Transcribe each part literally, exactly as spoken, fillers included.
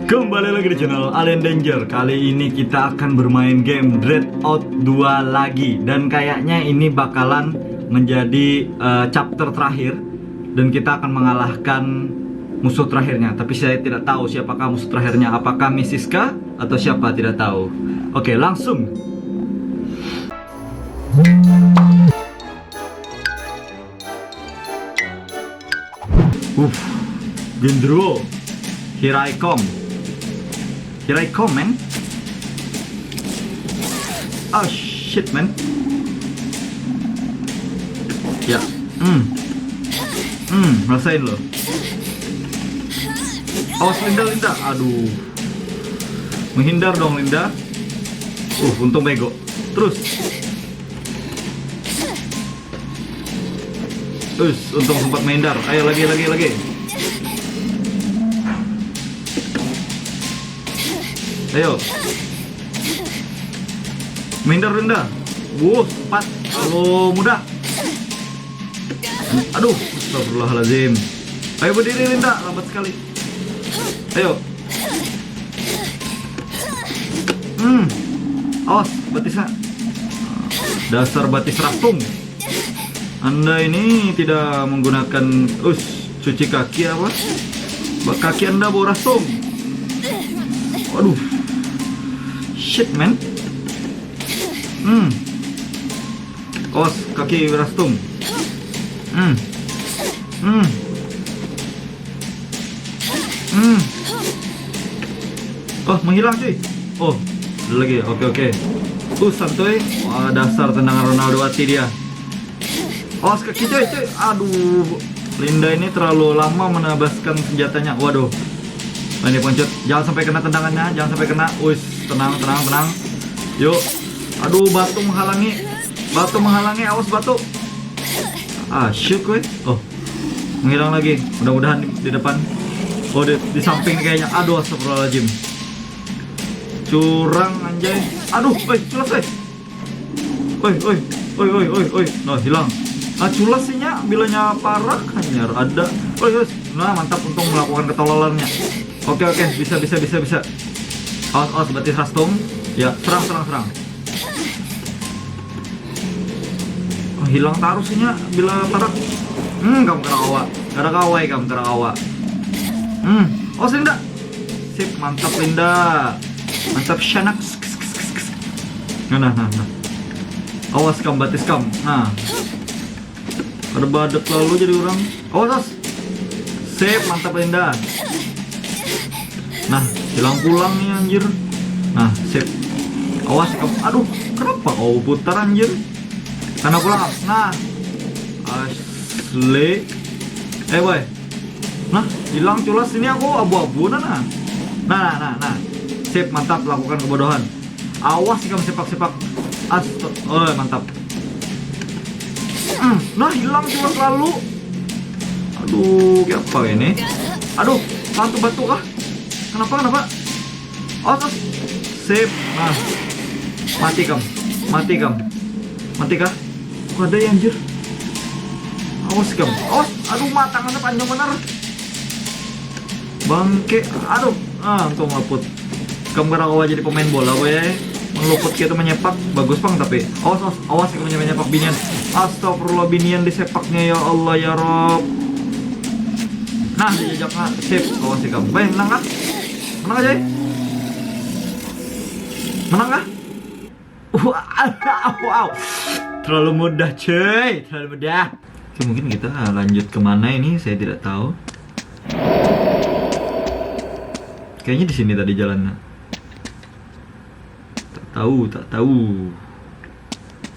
Kembali lagi di channel Alien Danger. Kali ini kita akan bermain game Dread Out dua lagi. Dan kayaknya ini bakalan menjadi eh, chapter terakhir. Dan kita akan mengalahkan musuh terakhirnya. Tapi saya tidak tahu siapakah musuh terakhirnya. Apakah Missis kah? Atau siapa? Tidak tahu. Oke, langsung. Uff, genderuwo. Here I come. Here I come, man. Oh shit, man. Ya. Hmm. Hmm, rasain lo. Awas, Linda, Linda. Aduh. Menghindar dong, Linda. Uh, untung bego. Terus. Us, untung sempat menghindar. Ayo, lagi, lagi, lagi. Ayo. Menghindar, Linda. Wuh, empat. Kalau muda. Aduh, astagfirullahaladzim. Ayo berdiri, Linda, lambat sekali. Ayo. Hmm. Awas, batisnya. Dasar batis rastung. Anda ini tidak menggunakan, us, cuci kaki apa? Ba-, kaki Anda bau rastung. Waduh. Shit, man. Hmm. Awas, kaki rastung. Hmm. Hmm. Hmm. Oh, menghilang, cuy. Oh, ada lagi. Oke, oke. Uh, santuy. Wah, dasar tendangan Ronaldo hati dia. Awas kaki, cuy, cuy. Aduh. Linda ini terlalu lama menebaskan senjatanya. Waduh. Nah, ini pengecut. Jangan sampai kena tendangannya, jangan sampai kena. Wis, tenang, tenang, tenang. Yuk. Aduh, batu menghalangi. Batu menghalangi, awas batu. Ah, shoot, weh. Oh. Menghilang lagi. Mudah-mudahan di, di depan. Oh, di, di samping kayaknya. Aduh, astagfirullahaladzim. Curang, anjay. Aduh, weh, culas, weh. Oi, oi, oi, oi, oi, oi. Nah, hilang. Nah, culas sih nya, bilanya parak hanyar ada. Oi, oi. Nah, mantap, untung melakukan ketololannya. Oke, oke, bisa, bisa, bisa, bisa. Awas, awas, batis rastung. Ya, serang, serang, serang. Oh, hilang tarus sih nya bila parak. Hmm, kamu kena awa. Kada kawai kamu kena awa. Hmm, oh, sini dah. Sip, mantap, Linda. Mantap, Shanak. Nah, nah, nah, nah. Awas kam, batis kam. Nah. Ada badak lalu jadi orang. Awas, awas. Sip, mantap, Linda. Nah, hilang pulang nih, anjir. Nah, sip. Awas kam. Aduh, kenapa kau putar, anjir? Karena pulang kam. Nah. Asli. Eh, boy. Nah, hilang culas ini aku abu-abu, nah, nah. Nah, nah, nah, nah. Sip, mantap, lakukan kebodohan. Awas ikam sepak-sepak. Asto-, oh, mantap. Hmm, nah, hilang culas lalu. Aduh, kayak apa ini? Aduh, hantu batu kah? Kenapa, kenapa? Awas, awas. Sip. Nah. Mati kam. Mati kam. Mati kah? Kok ada ya, anjir? Awas kam. Awas. Aduh, mata mana panjang benar. Bangke. Aduh. Ah, untung laput. Kam kada kawa jadi pemain bola, boy. Meluput kita menyepak. Bagus, pang, tapi. Awas, awas. Awas, ikam menyepak binian. Astagfirullah, binian disepaknya, ya Allah, ya Rob. Nah, dijajaknya. Sip. Awas, ikam. Baik, menang kah? Menang aja, ya? Menang kah? Wow, wow. Terlalu mudah, cuy. Terlalu mudah. Oke, mungkin kita lanjut kemana ini? Saya tidak tahu. Kayaknya di sini tadi jalannya. Tak tahu, tak tahu.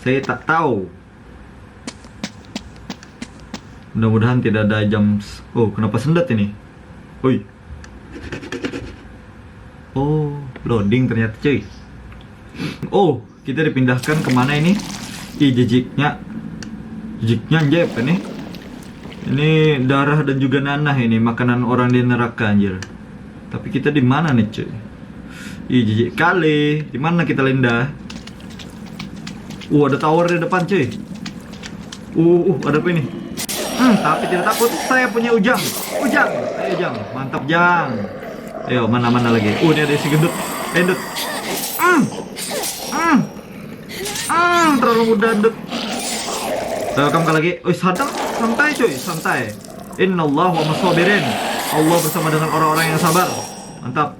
Saya tak tahu. Mudah-mudahan tidak ada jam s-, oh, kenapa sendat ini? Oi. Oh, loading ternyata, cuy. Oh, kita dipindahkan kemana ini? Ih, jijiknya. Jijiknya, anjay, apa nih? Ini darah dan juga nanah ini, makanan orang di neraka, anjir. Tapi kita di mana nih, cuy? Ih, jijik kali. Di mana kita, Linda? Uh, ada tower di depan, cuy. Uh, uh, uh, ada apa ini? Hmm, tapi tidak takut. Saya punya Ujang. Ujang. Ayo, Jang. Mantap, Jang. Ayo, mana-mana lagi. Oh, ini ada si gendut. Eh, gendut. Hmm. Hmm. Hmm, terlalu mudah, gendut. Ayo, kamu lagi. Oi, sadang, santai cuy, santai. Innallaha wa masabirin. Allah bersama dengan orang-orang yang sabar. Mantap.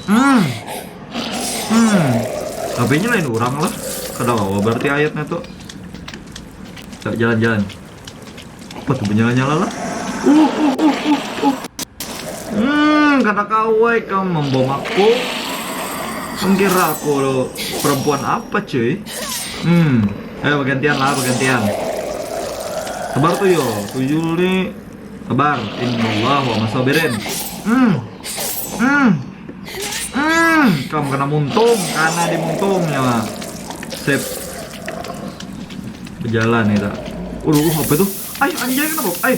Hmm. Hmm. H P-nya lain orang lah. Kada kawa berarti ayatnya tuh. Cok, jalan-jalan. Apa tuh menyala-nyala lah? Uh, uh, uh, uh, uh. Hmm, kada kawa ikam membom aku. Mengkira aku perempuan apa, cuy? Hmm, ayo bergantian lah, bergantian. Sabar tuh yo, tuyul nih. Sabar, innallaha wa masabirin. Hmm, hmm, hmm, kamu kena muntung, karena dimuntung ya. Sip. Berjalan nih, tak. Waduh, apa itu? Ay, anjay, kenapa? Ay.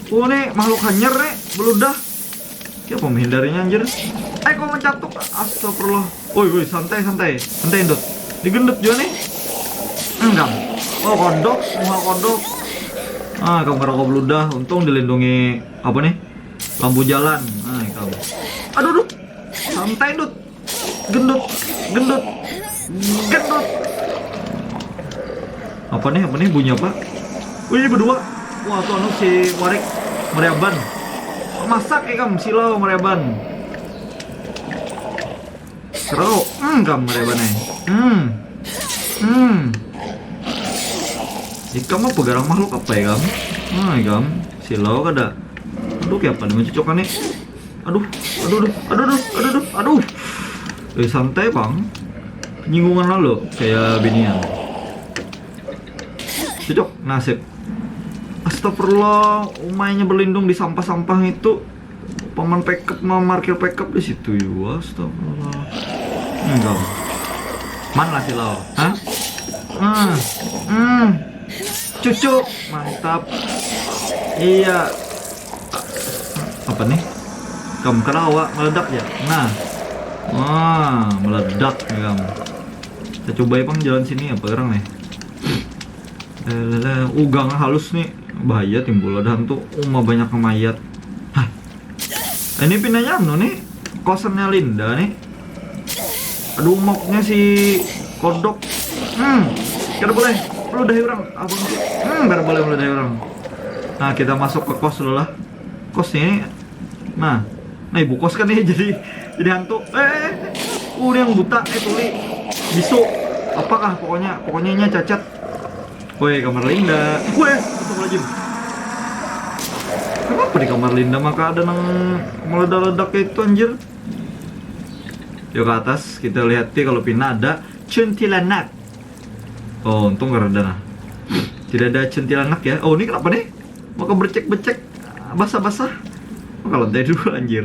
Oh, nih makhluk hanyar nih, beludah. Siapa menghindarinya, anjir? Ay, kok mencatuk? Astagfirullah. Woi, woi, santai, santai. Santai, Ndut. Digendut juga nih. Enggak. Oh, kodok, muha kodok. Ah, kamu rokok beludah. Untung dilindungi apa nih? Lampu jalan. Nah, kamu. Aduh, aduh. Santai, Ndut. Gendut, gendut, gendut. Apa nih, apa nih bunyi apa? Wih, berdua. Wah, tuh anu si Warik meriaban. Masak ikam silau meriaban. Seru, hmm, kam meriaban eh. Hmm. Hmm. Ikam apa garang makhluk apa ya, kam? Nah, ikam silau kada. Aduh, kayak apa nih mencucukkan nih? Aduh, aduh, aduh, aduh, aduh, aduh, aduh. Eh, santai, Bang. Penyinggungan lalu, kayak binian. Cocok, nasib. Astagfirullah, umainya berlindung di sampah-sampah itu. Paman pekep, ma-, markir pekep di situ ya. Astagfirullah. Enggak. Man lah silau. Hah? Hmm. Hmm. Cucuk, mantap. Iya. Apa nih? Kam kerawa meledak ya? Nah. Wah, meledak ya kam. Kita coba ya, pang, jalan sini apa orang nih? Lelele, ugang halus nih. Bahaya, timbul ada hantu. Uma banyak mayat. Hah. Ini pinanya anu nih. Kosannya Linda nih. Aduh, moknya si kodok. Hmm. Kada boleh meludahi orang. Abang sih. Hmm, kada boleh meludahi orang. Nah, kita masuk ke kos dulu lah. Kos ini. Nah. Nah, ibu kos kan nih jadi jadi hantu. Eh, eh, eh. Uh, dia yang buta, eh, tuli. Bisu. Apakah pokoknya? Pokoknya inya cacat. Woi, kamar Linda. Weh, astagfirullahaladzim. Kenapa di kamar Linda maka ada nang meledak-ledak kayak itu, anjir? Yuk ke atas, kita lihat nih kalau pina ada kuntilanak. Oh, untung karena ada nah. Tidak ada kuntilanak ya. Oh, ini kenapa nih? Maka bercek-becek, basah-basah. Maka lantai dua, anjir.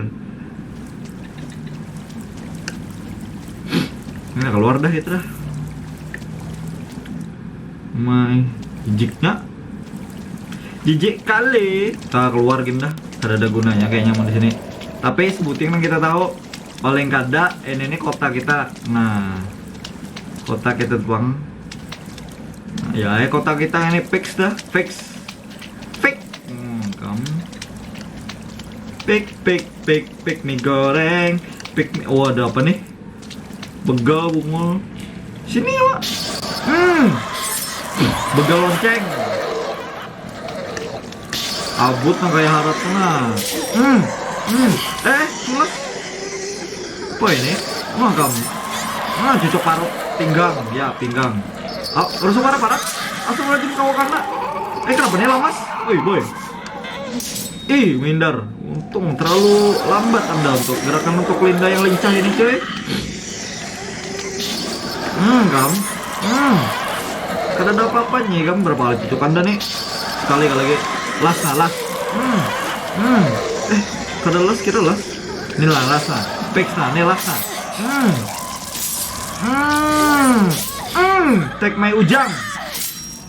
Nah, keluar dah itu dah. Mai jijiknya. Jijik kali. Kita keluar gin dah. Kada ada gunanya kayaknya mau di sini. Tapi sebuting nang kita tahu, paling kada ini, ini kota kita. Nah. Kota kita tuh, Bang. Nah, ya, eh, kota kita ini fix dah, fix. Fix. Hmm, kamu. Pik, pik, pik, pik mie goreng. Pik mie, oh, ada apa nih? Begal bungul. Sini, Wak. Hmm. Begal lonceng. Abut nang kayak harap nah. Hmm. Hmm. Eh, culas. Apa ini? Wah, kamu. Nah, cucuk parut pinggang. Ya, pinggang. Oh, harus parah, parah. Astagfirullahaladzim, kau karena. Eh, kenapa nih lamas? Oi, boy. Ih, minder. Untung terlalu lambat Anda untuk gerakan untuk Linda yang lincah ini, cuy. Hmm, kam. Hmm. Kada ada apa-apanya, kam. Berapa kali cucuk Anda nih? Sekali, kali lagi. Las, nah, las. Hmm. Hmm. Eh, kada las, kira las. Ini lah, las, nah. Fix, nah. Ini las, nah. Hmm. Hmm. Hmm. Take my ujang.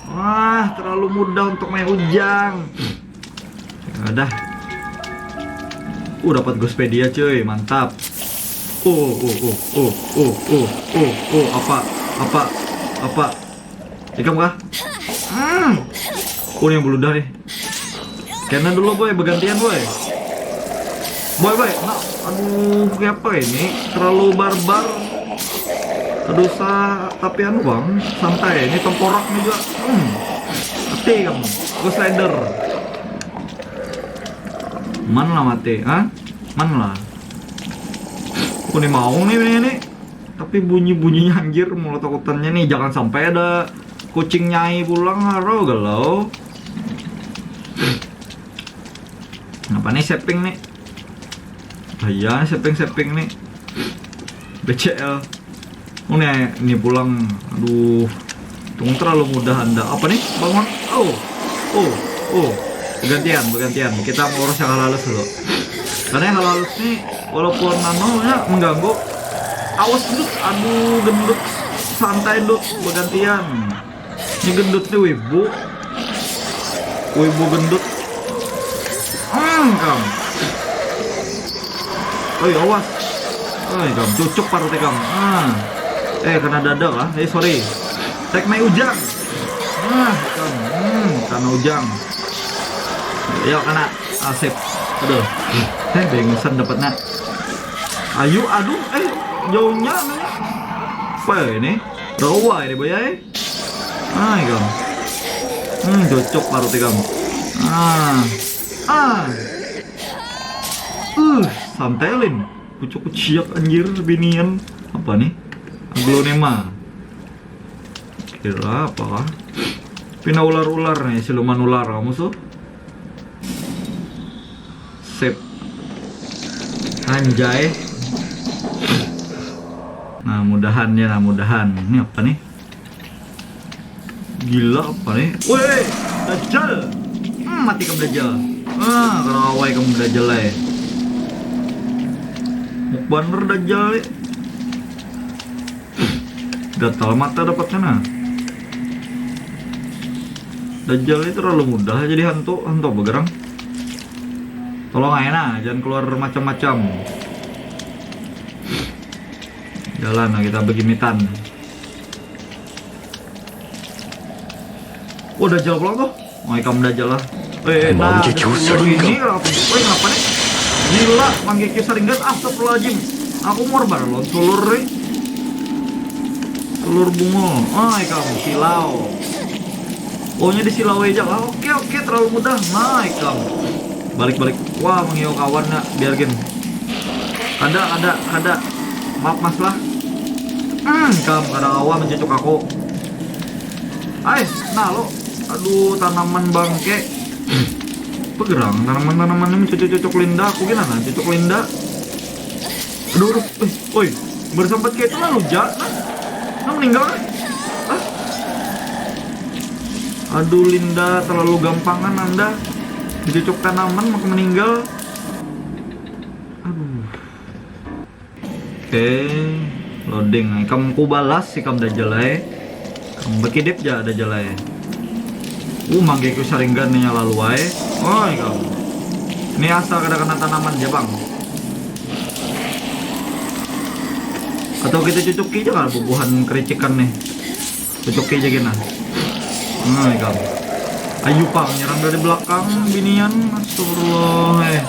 Wah, terlalu mudah untuk main ujang. Ya udah. Uh, dapat Ghostepedia, cuy. Mantap. Oh, oh, oh, oh, oh, oh, oh, oh, apa? Apa? Apa? Ikam kah? Hmm. Oh, ini yang beludah nih. Kena dulu, boy, bergantian, boy. Boy, boy, nah, aduh, kayak apa ini? Terlalu barbar. Aduh, sa, tapi anu bang, santai. Ini tengkorak nih juga. Hmm, mati kamu. Ghost Rider. Man lah mati, ah? Man lah. Aku nih mau nih ini. Tapi bunyi-bunyinya anjir, mulut takutannya nih. Jangan sampai ada kucing nyai pulang, haro galau. Apa nih saving nih? Bahaya saving-saving nih. B C L. Oh nih, ini pulang. Aduh. Tunggu, terlalu mudah anda. Apa nih? Bangun. Oh. Oh. Oh. Bergantian, bergantian. Kita ngurus yang halus dulu. Karena yang halus nih walaupun anu ya mengganggu. Awas gendut. Aduh, gendut. Santai, gendut. Bergantian. Ini gendut nih wibu. Wibu gendut. Hmm, kam. Oi, awas. Oi, kam, cucuk parutnya, kam. Ah. Eh, kena dada kah? Eh, sorry. Take my ujang. Ah, kam. Hmm, kena ujang. Ya, kena. Ah, sip. Aduh. Eh, bengusan dapatnya. Ayu, aduh, eh, jauhnya, apa ya ini? Rawa ini, boy, eh. Ah, ikam. Hmm, cocok parut ikam. Ah. Ah. Uh, santelin. Pucuk kuciak anjir binian. Apa nih? Aglonema. Kira apa kah? Pina ular-ular nih, siluman ular kamu tuh. Sip. Anjay. Nah, mudahan ya, nah, mudahan. Ini apa nih? Gila apa nih? Woi, Dajjal. Hmm, mati kamu Dajjal. Ah, karawai kamu Dajjal, eh. Mukbaner Dajjal, eh. Gatal mata dapatnya, nah. Dajjal itu terlalu mudah jadi hantu, hantu begerang. Tolong aja, nah, jangan keluar macam-macam. Jalan, nah, kita begimitan. Oh, Dajjal pulang tuh. Oh, ikam Dajjal lah. Eh, eh, nah, ada sepuluh ini, kenapa? Woi, ngapa nih? Gila, manggiki saringan, astagfirullahaladzim. Aku mau berbalon, sulur, eh. Sulur bungul. Oh, ikam, silau. Oh, nya disilau aja lah. Oke, oke, terlalu mudah. Nah, ikam. Balik, balik. Wah, mengiau kawan nak, biarkin. Kada, kada, kada. Maaf, Mas lah. Hmm, kam, kada kawa mencucuk aku. Ai, nah lo. Aduh, tanaman bangke. Pegerang, tanaman-tanaman ini mencucuk-cucuk Linda. Aku gila nah, cucuk Linda. Aduh, aduh, eh, oi, bersempat kayak itu lalu ja, nah, nah meninggal kan? Ah. Aduh, Linda, terlalu gampangan anda. Dicucuk tanaman maka meninggal. Aduh. Oke, loading. Ikam ku balas, ikam Dajjal ai. Ikam bekidip ja Dajjal ai. Uh, manggeku saringgan nya lalu ai. Oi, ikam. Ini asa kada kena tanaman ja pang. Atau kita cucuki ja kah bubuhan kericikan nih. Cucuki ja gina. Nah, ikam. Ayu pang nyerang dari belakang binian. Astagfirullah, eh.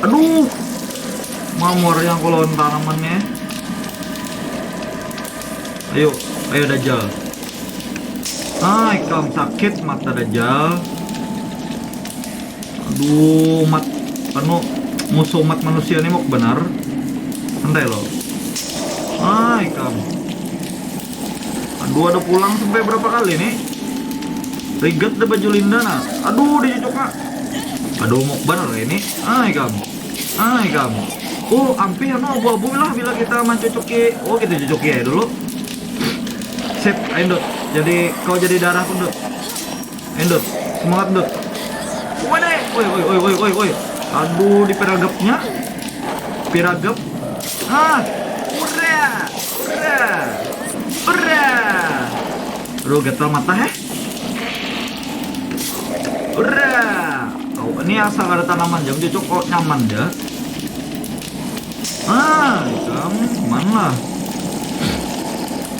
Aduh. Mamor yang aku lawan tanamannya. Ayo, ayo Dajjal. Ah, ikam sakit mata Dajjal. Aduh, mat, anu, musuh mat manusia ni mok banar. Santai lo. Ah, ikam. Aduh, ada pulang sampai berapa kali nih? Riget dah baju Linda nah. Aduh, dicucuk nak. Aduh, mok banar ini. Ah, ikam. Ah, ikam. Oh, ampih anu abu-abu lah bila kita mancucuki. Oh, kita cucuki ya dulu. Sip, ayo Dut. Jadi kau jadi darah pun Dut. Ayo Dut, semangat Dut. Wede, woi woi woi woi woi woi. Aduh, di piragapnya. Piragap. Ah, ura, ura, ura. Aduh, gatal mata heh. Ura. Kau ini asal ada tanaman jam dia cocok nyaman ya. Ah, ikam mana?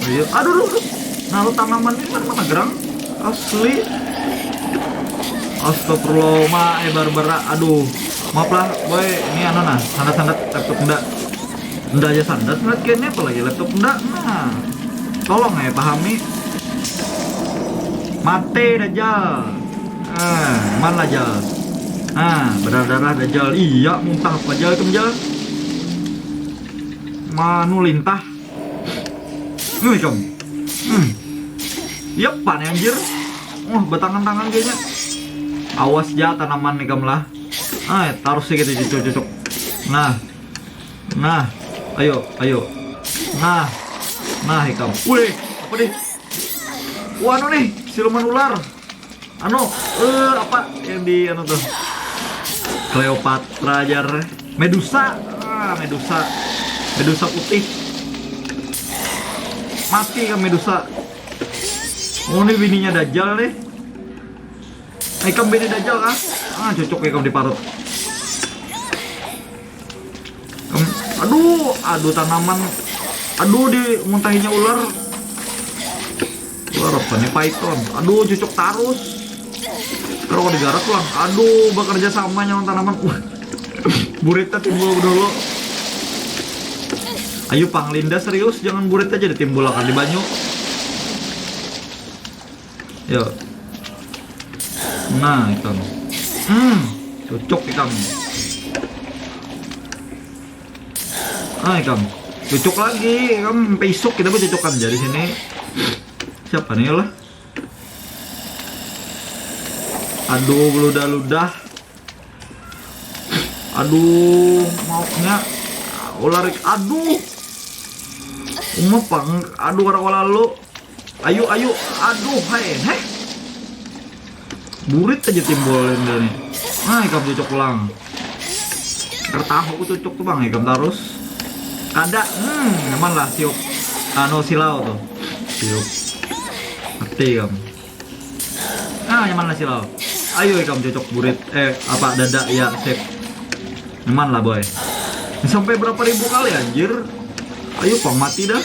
Ayo, aduh, aduh, aduh. Nah, lo tanaman ini mana, mana gerang? Asli. Astagfirullah, ma, eh, Barbara, aduh. Maaf lah, boy, ini anu nah, sandat-sandat laptop ndak. Ndak aja sandat, sandat kayaknya apalagi laptop ndak, nah. Tolong eh, pahami. Mate Dajjal. Ah, mana Jal? Ah, berdarah-darah Dajjal. Iya, muntah apa Jal, kem Jal? Manu lintah. Ini kem. Hmm. Iya, pane anjir. Wah, batangan-tangan kayaknya. Awas ja tanaman nih kam lah. Ah, taruh sih gitu cucuk-cucuk. Nah. Nah. Ayo, ayo. Nah. Nah, ikam. Wih, apa nih? Wah, anu nih, siluman ular. Anu, eh apa yang di anu tuh? Cleopatra jar. Medusa. Ah, Medusa. Medusa putih. Mati kan Medusa. Oh, ini bininya Dajjal nih. Ikam bini Dajjal kah? Ah, cocok ikam di parut. Em, aduh, aduh tanaman. Aduh, dimuntahinya ular. Ular apa nih, python? Aduh, cucuk tarus. Kalau digarap pulang. Aduh, bekerja sama nyawa tanaman. Wah. Burita timbul dulu. Ayo pang Linda serius, jangan burit aja ditimbulakan di banyu. Yo. Nah, ikam. Hmm, cocok ikam. Ah, ikam. Cocok lagi, ikam sampai isuk kita bercocokan jadi sini. Siapa nih lah? Aduh, ludah-ludah. Aduh, maunya ular. Aduh. Uma pang, aduh, orang olah lu. Ayo, ayo. Aduh, hai, heh. Burit aja timbul ini nih. Nah, ikam cocok pulang. Kertahu aku cocok tuh bang, ikam terus. Kada, hmm, nyaman lah siup. Anu silau tuh. Siup. Mati ikam. Ah, nyaman lah silau. Ayo ikam cocok burit. Eh, apa dada ya, sip. Nyaman lah boy. Sampai berapa ribu kali anjir? Ayo pang mati dah.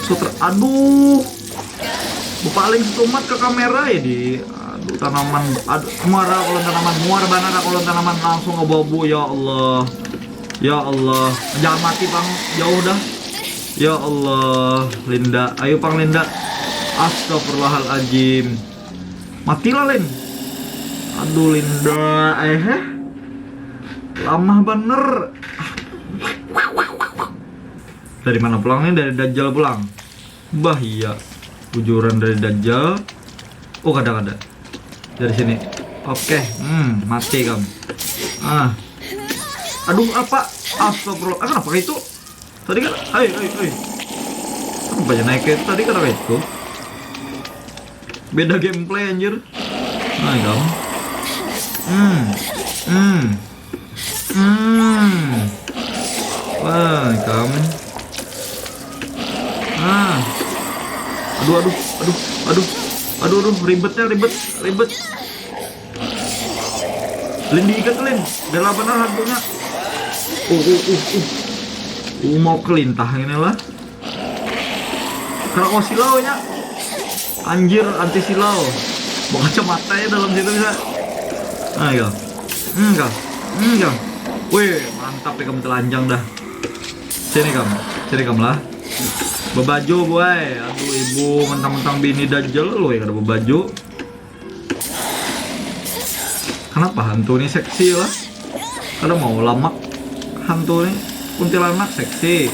Sutra, aduh. Paling setumat ke kamera ya di aduh tanaman aduh muara kalau tanaman muara banar kalau tanaman langsung ngebawa bu ya Allah. Ya Allah, jangan mati pang jauh dah. Ya Allah, Linda, ayo pang Linda. Astagfirullahaladzim. Matilah Lin. Aduh Linda, eh. Lamah baner. Dari mana pulang nih? Dari Dajjal pulang. Bah iya. Bujuran dari Dajjal. Oh kada kada. Dari sini. Oke, hmm, mati kamu. Ah. Aduh apa? Astagfirullah. Ah, kenapa itu? Tadi kan, hai, hai, hai. Apa aja naik itu tadi kan itu? Beda gameplay anjir. Nah, kamu. Hmm. Hmm. Hmm. Wah, kamu. Ah. Aduh, aduh, aduh, aduh. Aduh, aduh, ribetnya ribet, ribet. Lin diikat Lin, bela benar hantunya. Uh, uh, uh, uh. Uh, mau kelintah ini lah. Kena kau silau nya. Anjir, anti silau. Bawa kacamata ya dalam situ bisa. Nah, ya. Enggak. Enggak. Wih, mantap ya kamu telanjang dah. Sini kamu. Sini kamu lah. Bebajo boy. Aduh ibu, mentang-mentang bini dajal lo ya kada bebajo. Kenapa hantu ni seksi lah? Kada mau lamak hantu ni. Kuntilanak seksi.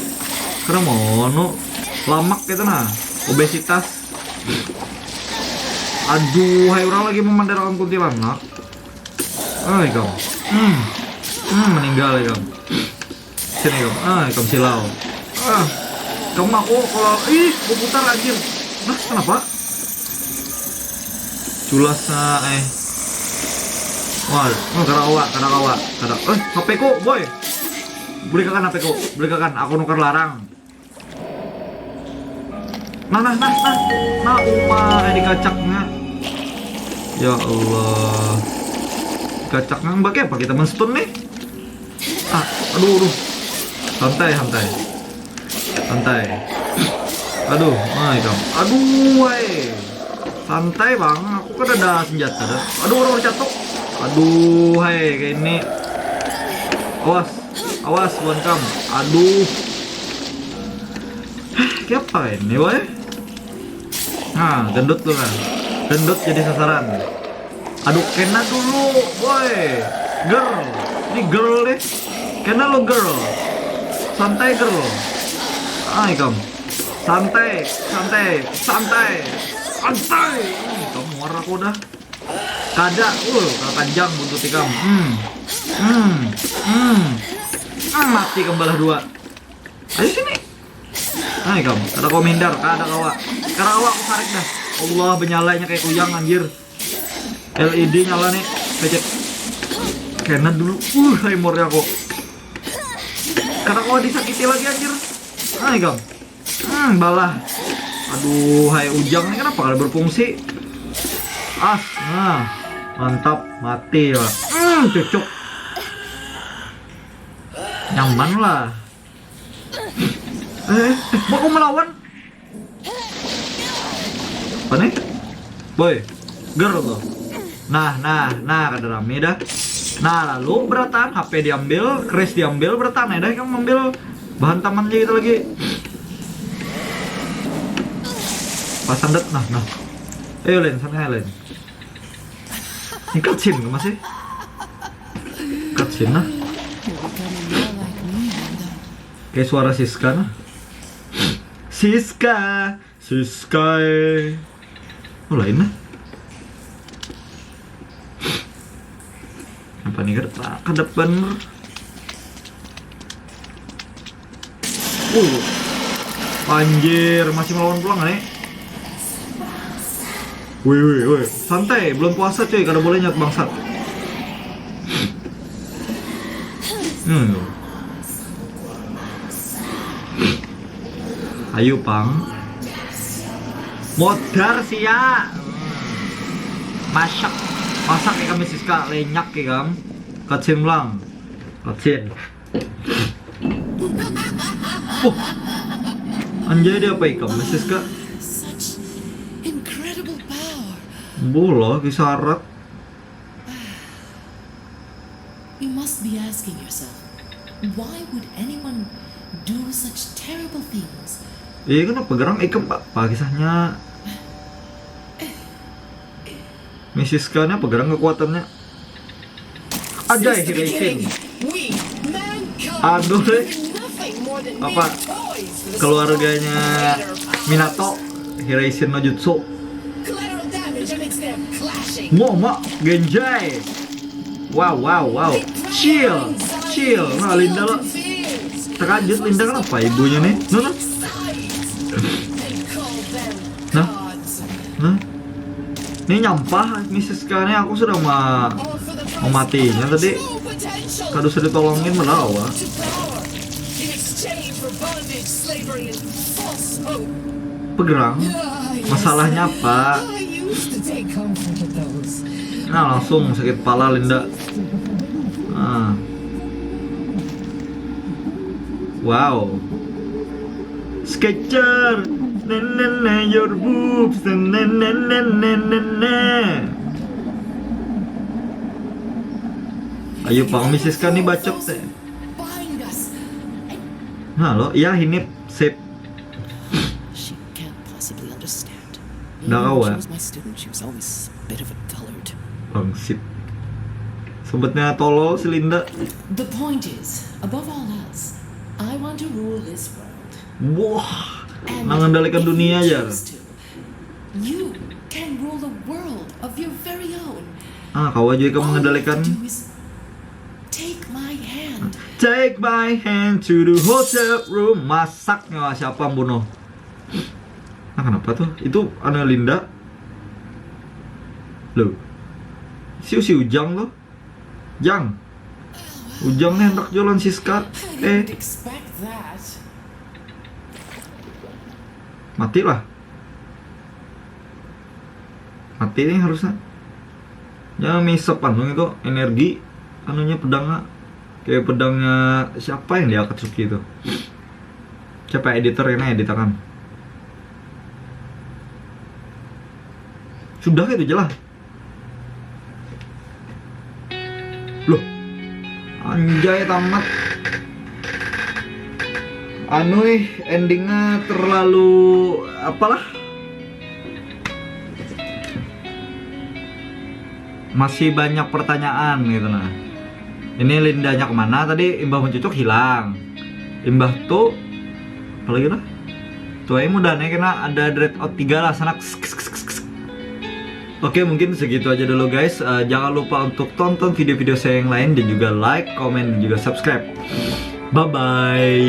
Kada mau nu lamak gitu nah. Obesitas. Aduh, hai orang lagi memandarakan kuntilanak. Ai kamu. Hmm. Hmm, meninggal ya kamu. Sini kamu. Ah, kamu silau. Ah. Kamu aku kalau ih, berputar anjir. Nah, kenapa? Culas eh. Wah, oh, kada kawa, kada kawa, kada. Eh, H P ku, boy. Beli kakan H P ku, beli kakan. Aku nuker larang. Nah, nah, nah, nah. Nah, uma eh, dikacaknya. Ya Allah. Dikacaknya bagi apa kita menstun nih? Ah, aduh, aduh. Santai, santai. Santai. Aduh, nah ikam. Aduh, woi. Santai bang, aku Kok ada senjata dah? Aduh, orang catok. Aduh, hai, kayak ini. Awas, awas, buan kam. Aduh. Hah, siapa ini, boy? Nah, gendut tuh kan. Gendut jadi sasaran. Aduh, kena dulu, boy. Girl. Ini girl deh. Kena lo, girl. Santai, girl. Ai, kam. Santai, santai, santai. Santai. Ih, kamu warna aku dah. Kada, uh, kada panjang buntut ikam. Hmm. Hmm. Hmm. Hmm, mati kam balah dua. Ayo sini. Nah, ikam, kada kawa menghindar, kada kawa. Kada kawa aku sarik dah. Allah, benyalanya kayak kuyang, anjir. L E D nyala nih, pecet. Kena dulu. Uh, hai mornya aku. Kada kawa disakiti lagi, anjir. Nah, ikam. Hmm, balah. Aduh, hai ujang nih kenapa kada berfungsi? As, nah. Mantap, mati lah. Hmm, cucuk. Nyaman lah. Eh, mau aku melawan? Apa nih? Boy, girl tuh. Nah, nah, nah, kada rame dah. Nah, lalu berataan, H P diambil, crash diambil, berataan ya dah, kamu ambil bahan taman aja gitu lagi. Pas sandet, nah, nah. Ayo, Len, sana ya, Len. Ini cutscene ke masih? Cutscene, nah. You're becoming more like me, Linda. Kayak suara Siska, nah. Siska, Siska, eh. Oh, lain, nah. Apa nih, kada, kada bener. Uh. Anjir, masih melawan pulang, nih. Woi, woi, woi. Santai, belum puasa, cuy. Kada boleh nyat, bangsat. Hmm. Ayo, pang. Modar sia. Masak. Masak ya kami, Siska, lenyak ya kam. Cutscene pulang. Cutscene. Wah. Anjay, dia apa ikam, Siska? Such incredible power. Bola, kisarak. You must be asking yourself, why would anyone do such terrible things? Iya, kenapa gerang ikam, Pak? Apa kisahnya? Miss Siska-nya apa gerang kekuatannya? Aja, Hiraisin. Aduh, eh. Apa? Keluarganya Minato, Hiraisin no Jutsu. Ngoma, genjai. Wow, wow, wow. Chill, chill. Nah, Linda lo. Terkajut Linda, kenapa ibunya nih? Nah, nah. Nah. Nah. Ini nyampah, Miss Siska nih, aku sudah ma-, mematinya tadi. Kada usah ditolongin, melawa. Pegerang. Masalahnya apa? Nah, langsung sakit pala Linda. Ah. Wow. Sketcher. Nenene your boobs. Nenene. Ayo, pang Miss Siska nih bacot teh. Nah, lo, ya, ini sip. She can't possibly understand. Dah, even when she was my student, she was always a bit of a dullard. Bangsit. Sebetnya tolol si Linda. The point is, above all else, I want to rule this world. Wah, mengendalikan dunia aja. You can rule a world of your very own. Ah, kau aja ikam mengendalikan. All you have to do is take my hand. Take my hand to the hotel room. Masaknya siapa bunuh? Nah, kenapa tuh? Itu anu Linda. Loh. Si, si Ujang tuh. Jang. Ujang nih hendak jualan Siska. Eh. Mati lah. Mati nih harusnya. Ya, misep anu itu energi anunya pedangnya. Kayak pedangnya siapa yang di Akatsuki itu? Siapa editor ini, editangan? Sudah itu je lah. Loh. Anjay tamat. Anu ih, endingnya terlalu apalah. Masih banyak pertanyaan gitu nah. Ini Lindanya kemana tadi? Imbah mencucuk hilang. Imbah tu apa lagi lah? Tuh aja mudah nih kena ada dread out tiga lah sana. Oke, mungkin segitu aja dulu guys. Eh, jangan lupa untuk tonton video-video saya yang lain dan juga like, komen, dan juga subscribe. Bye bye.